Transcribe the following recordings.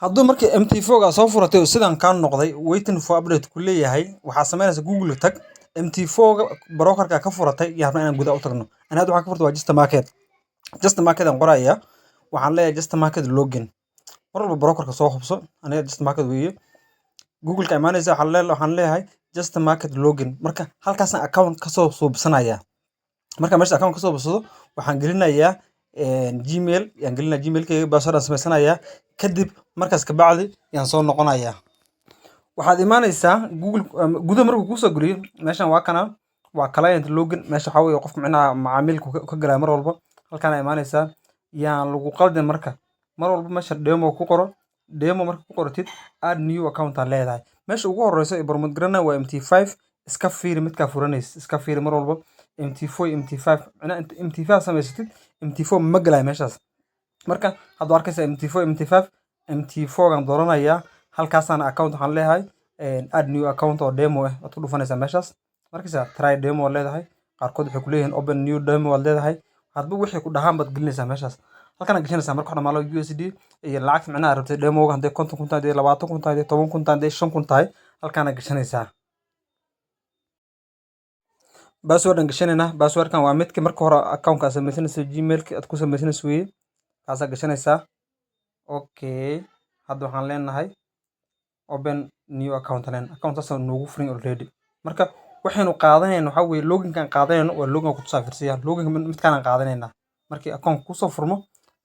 Hadduu markii MT4 ga soo furatay oo sidan kaa noqday, waiting for update ku leeyahay, waxaa samaynaysa Google tag, MT4 ga brokerka ka furatay iyo rabnaa inaan gudaha u tagno. Ani hadda waxaan ka furtay waa Just Market. Just Market aan qorayaa, waxaan leeyahay Just Market login. Mar walba brokerka soo hubso, aniga Just Market weeye. Google ka imaanaysa, waxaan leeyahay Just Market login. Marka halkaasaan account kasoo suubsanaya. Marka meesha account kasoo suubsado, waxaan gelinayaa Gmail, yaan gelinayaa Gmailkayga, password aan samaysanayaa. Kadib markaas ka bacdi yaan soo noqonayaa. Waxaad imaanaysaa Google gudaha. Markuu kuu soo geliyo meeshan, waa kana, waa client login. Meesha waxaa weeye qofka micnaha macaamilka ka galaya mar walba. Halkaan ayaa imaanaysaa, yaan lagu qaldin. Marka mar walba meesha demo ku qoro. Demo marka ku qoratid, add new account aad leedahay. Meesha ugu horeyso ee promote garanaya waa MT5. Iska fiiri midkaa furanaysa, iska fiiri mar walba MT4 iyo MT5. Micnaha inta MT5 samaysatid, MT4 ma galayo meeshaas. Marka hadda waa arkaysaa MT4, MT5. MT4 gaan dooranayaa. Halkaasaan account waxaan leeyahay add new account oo demo ah. Waad ku dhufanaysaa meeshaas. Markaysa try demo waad leedahay. Qaarkood waxay ku leeyihiin open new demo waad leedahay. Hadba wixii ku dhahaan baad gelinaysaa meeshaas. Halkaan aad gashanaysaa marka wax dhamaalo USD iyo lacagta micnaha aad rabtay demoga, hadday 50,000 tahay, hadday 20,000 tahay, hadday 10,000 tahay, hadday 5,000 tahay, halkaan aad gashanaysaa. Password aan gashanaynaa. Passwordkan waa midka marka hore accountka aad samaysanayso, Gmailka aad ku samaysanayso weeye. Kaasaa gashanaysaa. Okay, hadda waxaan leenahay open new account leen. Account saas noogu furan already. Marka waxaynu qaadanayno waxaa weeye loginkaan qaadanayno waa login ku tusaa fiirsiya. Loginka midkaan qaadanaynaa markii account kusoo furmo,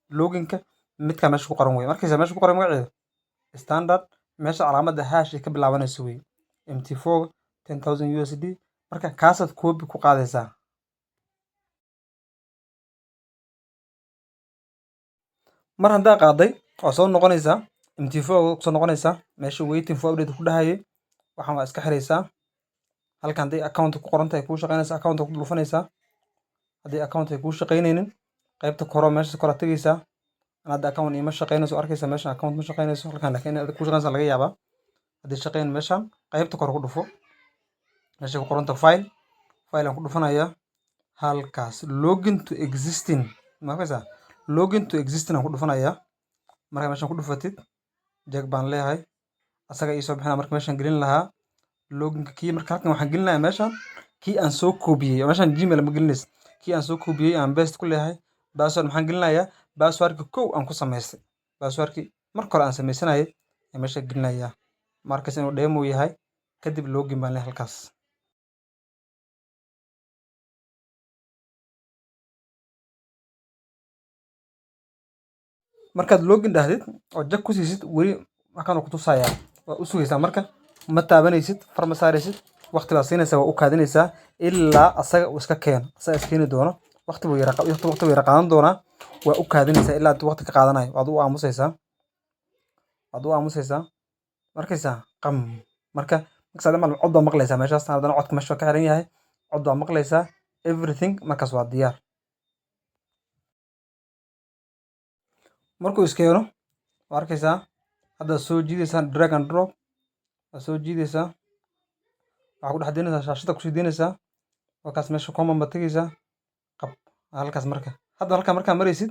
loginka midkaa meesha ku qoran weeye. Markaysa meesha ku qoran magaceeda standard, meesha calaamadda hash ay ka bilaabanayso weeye, MT4 10,000 USD. Marka kaasaad copy ku qaadaysaa. Mar haddaa qaaday, waa soo noqonaysaa MT4, kusoo noqonaysaa meesha waiting for update ku dhahayay. Waxaan waa iska xiraysaa. Halkan hadday account ku qoran tahay, kuu shaqaynaysa, account ku dhufanaysaa. Haddii account ay kuu shaqaynaynin, qaybta koro, meesha kora tegaysaa. Hadda account ima shaqaynayso, arkaysa meeshan account ma shaqaynayso halkan, laakiin inaad ku shaqaynaysa laga yaabaa. Haddii shaqayn meeshan, qaybta kore ku dhufo, meesha ku qoranta file. File aan ku dhufanayaa. Halkaas login to existing, ma arkaysaa? Login to existing aan ku dhufanayaa. Marka meeshan ku dhufatid, jag baan leeyahay, asaga ii soo bixinaya. Marka meeshan gelin lahaa loginka kii, marka halkan waxaan gelinayaa meeshan kii aan soo koobiyey. Meeshan Gmail ma gelinaysa, kii aan soo koobiyey aan paste ku leeyahay. Password maxaan gelinayaa? Passwordka kow aan ku samaystay, passwordkii marka hore aan samaysanayay ayaan meesha gelinayaa. Markas inuu demo yahay. Kadib login baan leeyahay halkaas. Markaad login dhahdid oo jag ku siisid, weli halkan ku tusayaa. Waa u sugaysaa marka, ma taabanaysid, far ma saaraysid, waqti baad siinaysaa, waa u kaadinaysaa ilaa asaga uu iska keeno. Asaga iska keeni doono, waqti buu yara qaadan doonaa. Waa u kaadinaysaa ilaa intuu waqti ka qaadanayo. Waad u aamusaysaa, waad u aamusaysaa. Markaysaa qam. Marka markaas aad cod baa maqlaysaa meeshaas. Haddana codka meesha ka xiran yahay, cod baa maqlaysaa. Everything markaas waa diyaar. Markuu iskeeno, waa arkaysaa, hadda soo jiidaysaa, drag and drop waa soo jiidaysaa. Waxaa ku dhex deynaysaa shaashada, kusii deynaysaa. Halkaas meesha common baad tegaysaa, qab halkaas. Marka hadda halkaa markaa maraysid,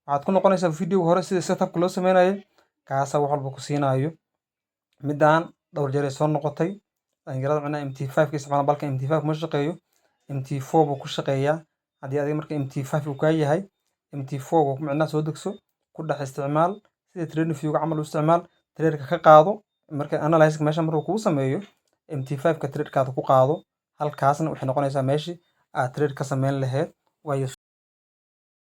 waxaad ku noqonaysaa video hore sida setupka loo sameynayay. Kaasaa wax walba ku siinaayo. Midaan dhowr jeer ay soo noqotay dhalinyarada macnaha MT5 ka isticmaala. Balka MT5 kuma shaqeeyo, MT4 buu ku shaqeeyaa. Haddii adiga marka MT5 uu kaa yahay, MT4 micnaha soo degso, ku dhex isticmaal sida trading view camal u isticmaal, trade-ka ka qaado. Marka analysis meesha markuu kuu sameeyo, MT5 ka trade-kaada ku qaado. Halkaasna waxay noqonaysaa meeshii aad trade ka sameyn lahayd, waayo.